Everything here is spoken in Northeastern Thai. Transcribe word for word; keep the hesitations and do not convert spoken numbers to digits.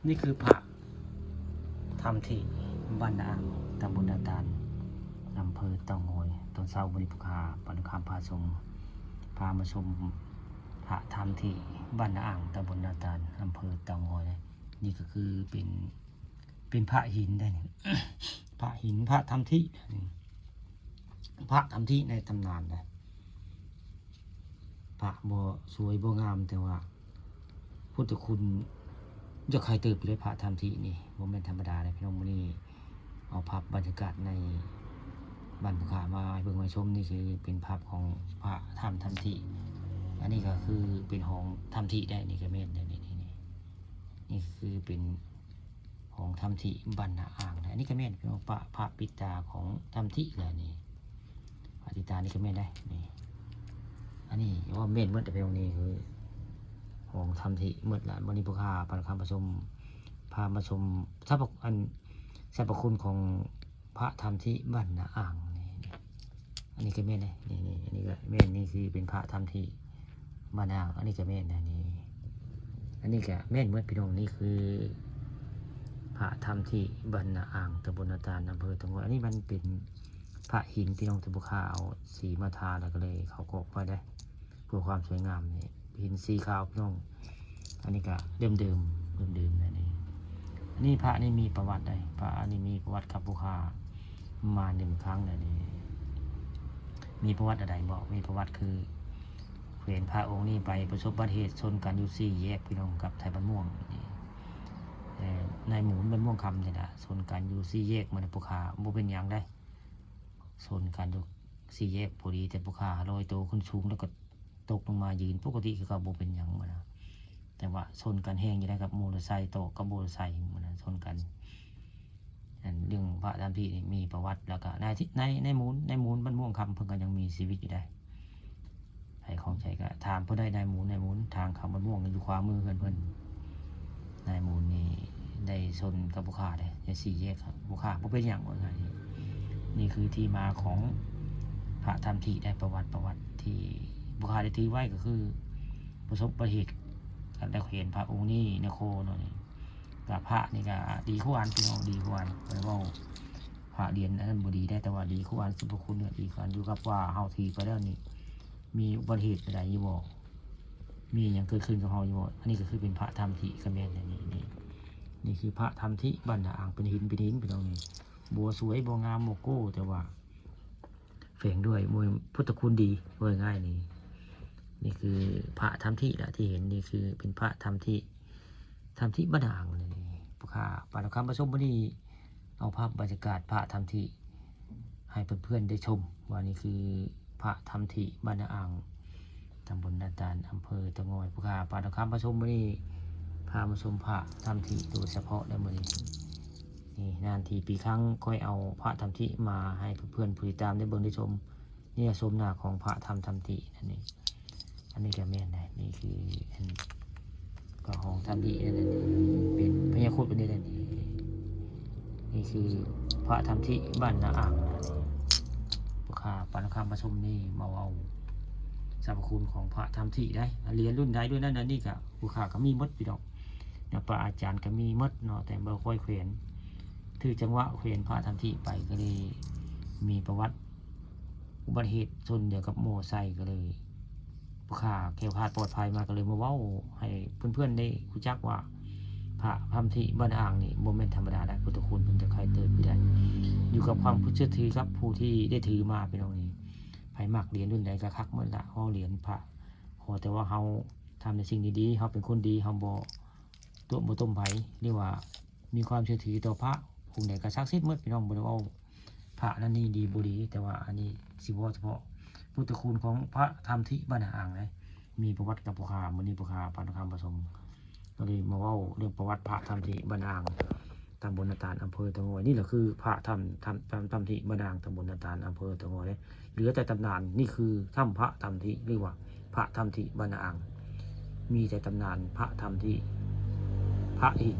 นี่คือพระธรรมที่บ้านนาอ่าง ตำบลนาตาล อำเภอเต่างอย ตอนเช้าวันนี้พาปานุคามพาชม พามาชมพระธรรมที่บ้านนาอ่าง ตำบลนาตาล อำเภอเต่างอยนะ นี่ก็คือเป็น เป็นพระหินได้นี่ พระหิน พระธรรมที่ พระธรรมที่ในตำนานนะ พระบ่สวยบ่งาม แต่ว่าพุทธคุณจะใครเติบอยู่ได้ พระธรรมที่นี่บ่แม่นธรรมดาเลยพี่น้อง มื้อนี้เอาภาพบรรยากาศในบ้านภูคามาให้เบิ่งมาชม นี่คือเป็นภาพของพระธรรมธรรมที่ อันนี้ก็คือเป็นของธรรมที่ได้ นี่ก็แม่นได้ นี่ นี่ นี่ นี่คือเป็นของธรรมที่บ้านนาอ่างนะ อันนี้ก็แม่นเป็นพระ พระปิดตาของธรรมที่แหละนี่ พระปิดตานี่ก็แม่นได้ นี่ อันนี้ว่าแม่นหมด แต่เพียงนี้คือของธรรมที่หมดละ วันนี้พาปานุคามพาชม พามาชมสรรพ อัน สรรพคุณของพระธรรมที่บ้านนาอ่างนี่ อันนี้ก็แม่นเลย นี่ นี่ อันนี้ก็แม่น นี่คือเป็นพระธรรมที่บ้านนาอ่าง อันนี้ก็แม่นนะนี่ อันนี้ก็แม่นหมดพี่น้อง นี่คือพระธรรมที่บ้านนาอ่าง ตำบลนาตาล อำเภอเต่างอย อันนี้มันเป็นพระหินพี่น้อง แต่พาเอาสีมาทาแล้วก็เลยเขากรอบไว้ได้ เพื่อความสวยงามนี่ หินสีขาวพี่น้อง อันนี้ก็เดิมเดิมเดิมเดิมๆนะนี่ อันนี้พระนี่มีประวัติได้ พระอันนี้มีประวัติกับพามาหนึ่งครั้งนะนี่ มีประวัติอะไรบอก มีประวัติคือ แขวนพระองค์นี้ไปประสบอุบัติเหตุชนกันอยู่สี่แยกพี่น้อง กับไทยบ้านม่วงนี่ เอ่อ นายหมูนบ้านม่วงคำนี่นะ ชนกันอยู่สี่แยก มันพาบ่เป็นหยังได้ ชนกันอยู่สี่แยกพอดี แต่พาลอยตัวขึ้นสูงแล้วก็ตกลงมายืนปกติคือเขาบ่เป็นหยังหั้นนะ แต่ว่าชนกันแฮงอยู่ได้กับมอเตอร์ไซค์ ต่อกับมอเตอร์ไซค์หั้นนะ ชนกัน อันเรื่องพระธรรมที่นี่มีประวัติ แล้วก็นายที่ นาย นายหมูน นายหมูนบ้านม่วงคำเพิ่นก็ยังมีชีวิตอยู่ได้ ไผข้องใจก็ถามเพิ่นได้ นายหมูน นายหมูน ทางเข้าบ้านม่วงอยู่ขวามือเพิ่น เพิ่น นายหมูนนี่ได้ชนกับพาได้ ในสี่แยกครับ พาบ่เป็นหยังว่าซั่น นี่คือที่มาของพระธรรมที่ได้ประวัติ ประวัติที่พาได้ถือไว้ก็คือ ประสบอุบัติเหตุ แล้วแขวนพระองค์นี้ในคอเนาะนี่ ก็พระนี่ก็ดีคู่อันพี่น้อง ดีคู่อัน บ่ได้เว้าพระเหรียญอันนั้นบ่ดีได้ แต่ว่าดีคู่อัน สรรพคุณเนี่ยดีคู่อัน อยู่กับว่าเฮาถือไปแล้วนี่ มีอุบัติเหตุอะไรอยู่บ่ มีหยังเกิดขึ้นกับเฮาอยู่บ่ อันนี้ก็คือเป็นพระธรรมที่ก็แม่น นี่ นี่ นี่คือพระธรรมที่บ้านนาอ่าง เป็นหิน เป็นหินพี่น้องนี่ บ่สวยบ่งามบ่โก้ แต่ว่า แฝงด้วยมวยพุทธคุณดี ว่าง่ายนี่ นี่คือพระธรรมที่ละที่เห็น นี่คือเป็นพระธรรมที่ ธรรมที่บ้านนาอ่างนี่ พาปานุคามพาชมมื้อนี้ เอาภาพบรรยากาศพระธรรมที่ ให้เพื่อนๆได้ชม ว่านี่คือพระธรรมที่บ้านนาอ่าง ตำบลนาตาล อำเภอเต่างอย พาปานุคามพาชมมื้อนี้ พามาชมพระธรรมที่โดยเฉพาะได้มื้อนี้ นี่ นานทีปีครั้งค่อยเอาพระธรรมที่มาให้เพื่อนๆผู้ติดตามได้เบิ่งได้ชม นี่ชมหน้าของพระธรรมธรรมที่นั่นเอง อันนี้ก็แม่นได้ นี่คืออัน ก็ของธรรมที่นั่นเอง เป็นพญาครุฑอันนี้นั่นเอง นี่คือพระธรรมที่บ้านนาอ่างนะ พาปานุคามพาชมนี่มาเว้าสรรพคุณของพระธรรมที่ได้ เหรียญรุ่นใดด้วยนั่นนะ นี่ก็พาก็มีหมดพี่น้อง เนี่ย พระอาจารย์ก็มีหมดเนาะ แต่บ่ค่อยแขวน ถือจังหวะแขวนพระธรรมที่ไปก็เลยมีประวัติอุบัติเหตุชนเดียวกับมอไซค์ ก็เลยพาแคล้วคลาดปลอดภัยมา ก็เลยมาเว้าให้เพื่อนๆได้รู้จักว่า พระธรรมที่บ้านนาอ่างนี่บ่แม่นธรรมดาได้ พุทธคุณเพิ่นจะใครเติบอยู่ได้ อยู่กับความเชื่อถือกับผู้ที่ได้ถือมาพี่น้องนี่ ไผมักเหรียญรุ่นใดก็คักหมดละ เว้าเหรียญพระ ขอแต่ว่าเฮาทำในสิ่งดีๆ เฮาเป็นคนดี เฮาบ่ ตัวบ่ต้มไผ หรือว่ามีความเชื่อถือต่อพระองค์ใดก็ศักดิ์สิทธิ์หมดพี่น้อง บ่ได้เว้าพระนั่นนี่ดีบ่ดี แต่ว่าอันนี้สิเว้าเฉพาะพุทธคุณของพระธรรมที่บ้านนาอ่างนะ มีประวัติกับพา มื้อนี้พาปานุคามพาชม ก็เลยมาเว้าเรื่องประวัติพระธรรมที่บ้านนาอ่าง ตำบลนาตาล อำเภอเต่างอย นี่แหละคือพระธรรม ธรรม ธรรม ธรรมที่บ้านนาอ่าง ตำบลนาตาล อำเภอเต่างอยนะ เหลือแต่ตำนาน นี่คือถ้ำพระธรรมที่ หรือว่าพระธรรมที่บ้านนาอ่าง มีแต่ตำนานพระธรรมที่ พระหิน